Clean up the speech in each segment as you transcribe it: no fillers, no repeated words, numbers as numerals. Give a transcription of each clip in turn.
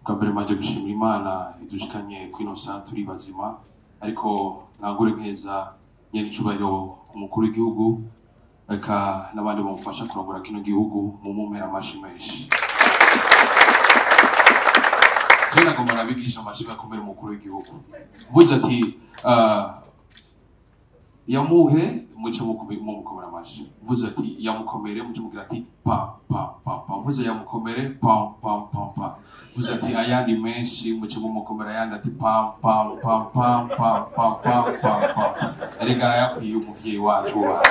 Bwa mbere mbanje gushimira Imana idushikanye kwino saha turi bazima, ariko ntangure nkeza nyenicubahiro umukuru w'igihugu, eka n'abandi bamufasha kurongora kino gihugu, mu mumpera amashi menshi. Je nagomba nabigisha amashi akomera umukuru w'igihugu. Mvuze ati yamuhe, muce mumukomera amashi. Mvuze ati yamukomere, muce mugira ati pa pa pa pa. Mvuze yamukomere, pa pa pa pa. Mvuze ati ayandi menshi, muce mumukomera ayandi ati pa pa pa pa pa pa pa pa pa. Erega arayakwiye umuvyeyi wacu wacu.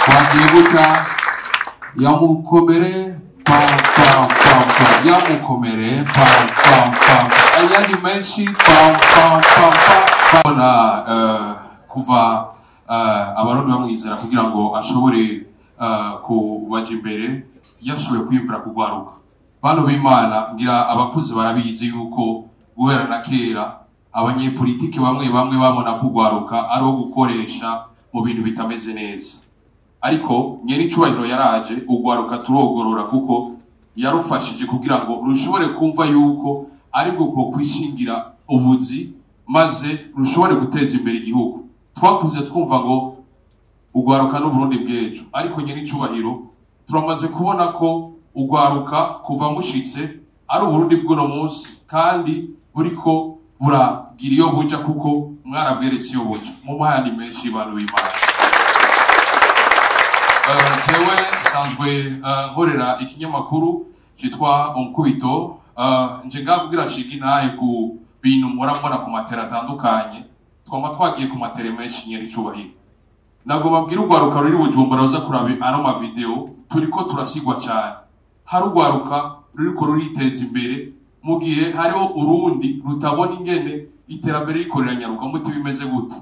Twagiye guta yamukomere pa pa pa pa, yamukomere pa pa pa, ayandi menshi pa pa pa pa. Bona kuva abarundi bamwizera kugira ngo ashobore kubaja imbere, yashoboye kwiyumvira kugwaruka. Bantu b'Imana, ngira abakuze barabizi yuko guhera na kera abanyepolitike bamwe bamwe babona kugwaruka ari uwo gukoresha mu bintu bitameze neza, ariko nyenicubahiro yaraje ugwaruka turogorora, kuko yarufashije kugira ngo rushobore kumva yuko ari bwo kwishingira ubuzi maze rushobore guteza imbere igihugu. Twakuze twumva ngo ugwaruka n'Uburundi bw'ejo, ariko nyenicubahiro turamaze kubona ko ugwaruka kuva mushitse ari Uburundi bw'uno munsi, kandi buriko buragira iyo buja, kuko mwarabweretse iyo buja mu mahandi menshi. Bantu b'Imana, jewe nsanzwe nkorera ikinyamakuru citwa Umukubito. Nje ngaha kugira nshinge intahe ku bintu mpora mbona ku matera atandukanye. Twama twagiye ku matere menshi. Nyenicubahiro, ntabwo babwira urwaruka ruri Bujumbura ruza kuraba ano mavideo, turiko turasigwa cyane. Hari urwaruka ruriko ruriteza imbere mu gihe hariho urundi rutabona ingene iterambere ririko riranyaruka. Muti bimeze gute?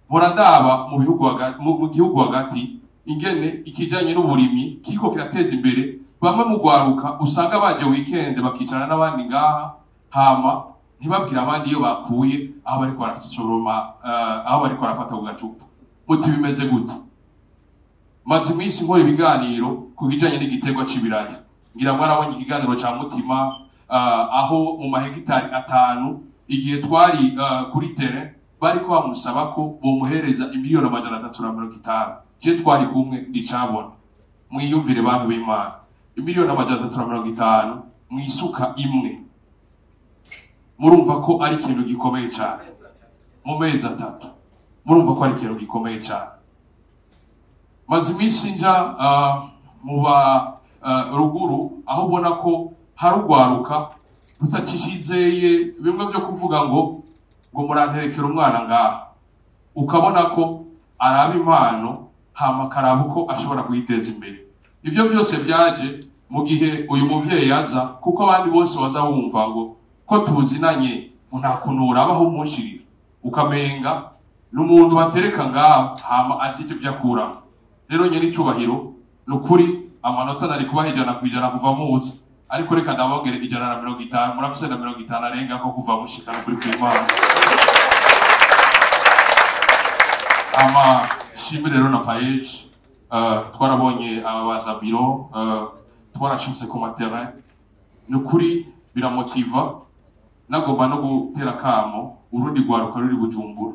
Mpora ndaba mu bihugu mu gihugu hagati ingene ikijanye n'uburimyi kiriko kirateza imbere bamwe mu rwaruka. Usanga baje weekend bakicarana n'abandi ngaha, hama ntibabwire abandi iyo bakuye, aho bariko barasoroma, aho bariko barafata ku gacupa. Muti bimeze gute? Maze iminsi nkora ibiganiro ku bijanye n'igiterwa c'ibiraya. Ngira mwarabonye ikiganiro ca Mutima, aho mu mahegitari 5 igihe twari kuri terrain bariko bamusaba ko bomuhereza 350 miliyoni. Je twari kumwe ndicabona. Mwiyumvire bantu b'Imana, 350 miliyoni mw'isuka imwe, murumva ko ari ikintu gikomeye cyane. Mu mezi 3, murumva ko ari ikintu gikomeye cyane. Maze iminsi nja mu ba ruguru, aho ubona ko hari urwaruka rutakishizeye bimwe byo kuvuga ngo muranterekera umwana ngaha. Ukabona ko araba impano, hama akaraba uko ashobora kuyiteza imbere. Ivyo byose byaje mu gihe uyu muvyeyi yaza, kuko abandi bose baza bumva ngo ko tuzinanye, ngo nta kuntu urabaho umunshirira, ukamenga n'umuntu batereka ngaho hama azi ivyo vyakuramo. Rero nyenicubahiro, ni ukuri amanota nari kubaha 100% kuva muzi, ariko reka ndabongere 150. Murafise na 50 arenga ko kuva mushika, no kuri kw'Imana. Ama shimire rero na PAEEJ. Twarabonye ababaza biro, twarashitse ku materrain, ni ukuri biramotiva. Nagomba no gutera kamo urundi rwaruka ruri Bujumbura.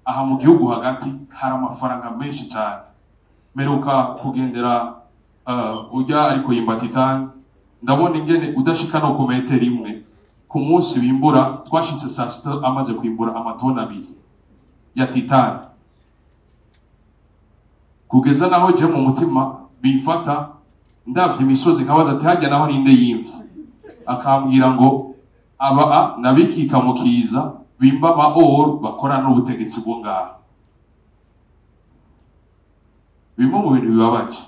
Aha mu gihugu hagati hari amafaranga menshi cyane. Meruka kugendera ujya ariko yimba titani, ndabona ingene udashika no ku metero imwe ku munsi bimbura. Twashitse saa 6 amaze kwimbura amatoni 2 ya titani, kugeza naho je mu mutima bifata ndavye imisozi nkabaza ati hajya naho ninde yimvye? Akambwira ngo aba a nabikika mu kiza bimba ama or bakora n'ubutegetsi bwo ngaha. Bimwe mu bintu bibabaje,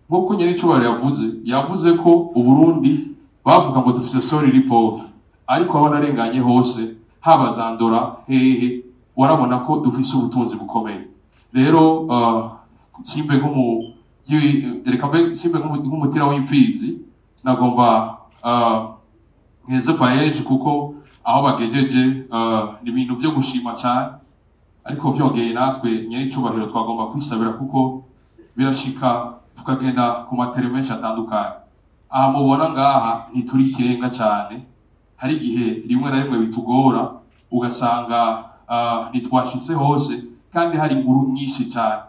nk'uko nyenicubahiro yavuze ko Uburundi bavuga ngo dufise sol iri pauvre, ariko aho narenganye hose, haba zandora hehe, warabona ko dufise ubutunzi bukomeye. Rero simbe nk'umu reka mbe simbe nk'umutira w'imfizi, nagomba nkeze PAEEJ, kuko aho bagejeje ni ibintu vyo gushima cyane. Ariko vyongeye natwe nyenicubahiro twagomba kwisabira, kuko birashika tukagenda ku matere menshi atandukanye. Aha mubona ngaha ntituri ikirenga cyane, hari igihe rimwe na rimwe bitugora ugasanga ntitwashitse hose kandi hari inkuru nyinshi cyane.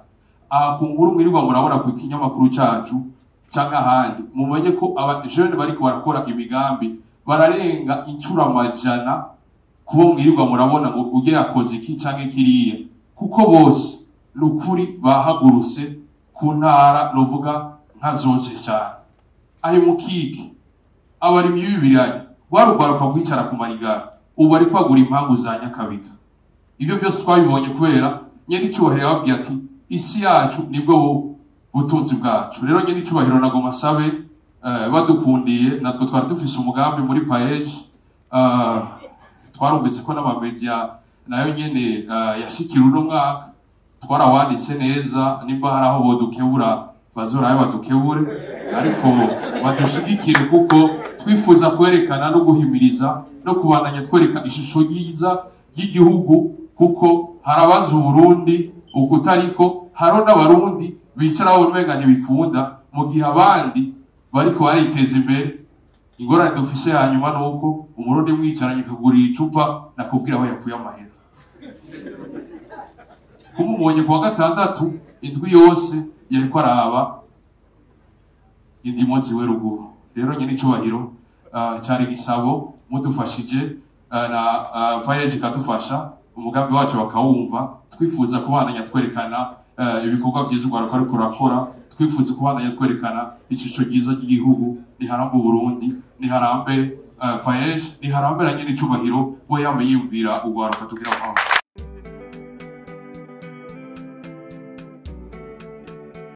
Aha ku nkuru mwirirwa murabona ku kinyamakuru cyacu cyangwa ahandi, mumenye ko aba jeune bariko barakora imigambi bararenga incuro amajana kubo mwirirwa murabona ngo ujye yakoze iki canke kiriya, kuko bose nukuri bahagurutse ku ntara novuga nka zose cyane. Ayo mukike abarimyi b'ibirayi rwarugwaruka kwicara ku marigara, ubu bari kwagura impangu za Nyakabiga. Ibyo byose twabibonye kubera nyenicyubahiro yababwiye ati isi yacu nibwo butunzi bwacu. Rero nyenicyubahiro nagoma sabe badukundiye, natwe twari dufise umugambi muri PAEEJ, twarumvise ko n'amamedia nayo nyene yashikira uno mwaka, twarawanditse neza. Nimba hari aho bodukebura bazorabe badukebure, ariko badushigikire kuko twifuza kwerekana no guhimiriza no kubandanya twereka ishusho ryiza ry'igihugu, kuko hari abazi Uburundi ukutariko, hariho n'abarundi bicara babona umenga ntibikunda, mu gihe abandi bariko bariteza imbere. Ingorane dufise hanyuma nuko umurundi mwicaranye akagurira icupa nakubwira aho yakuye amahera. Kumubonye kuwa gatandatu indwi yose yariko araba indimo ziwe ruguru. Rero nyene icubahiro cari gisabo mudufashije na PAEEJ ikadufasha umugambi wacu bakawumva. Twifuza kubandanya twerekana ibikorwa vyiza urwaruka ruriko rurakora, twifuza kubandanya twerekana ishusho ryiza ry'igihugu. Niharambe Uburundi, niharambe PAEEJ, niharambe na nyene icubahiro we yama yiyumvira urwaruka. Tugira amahoro.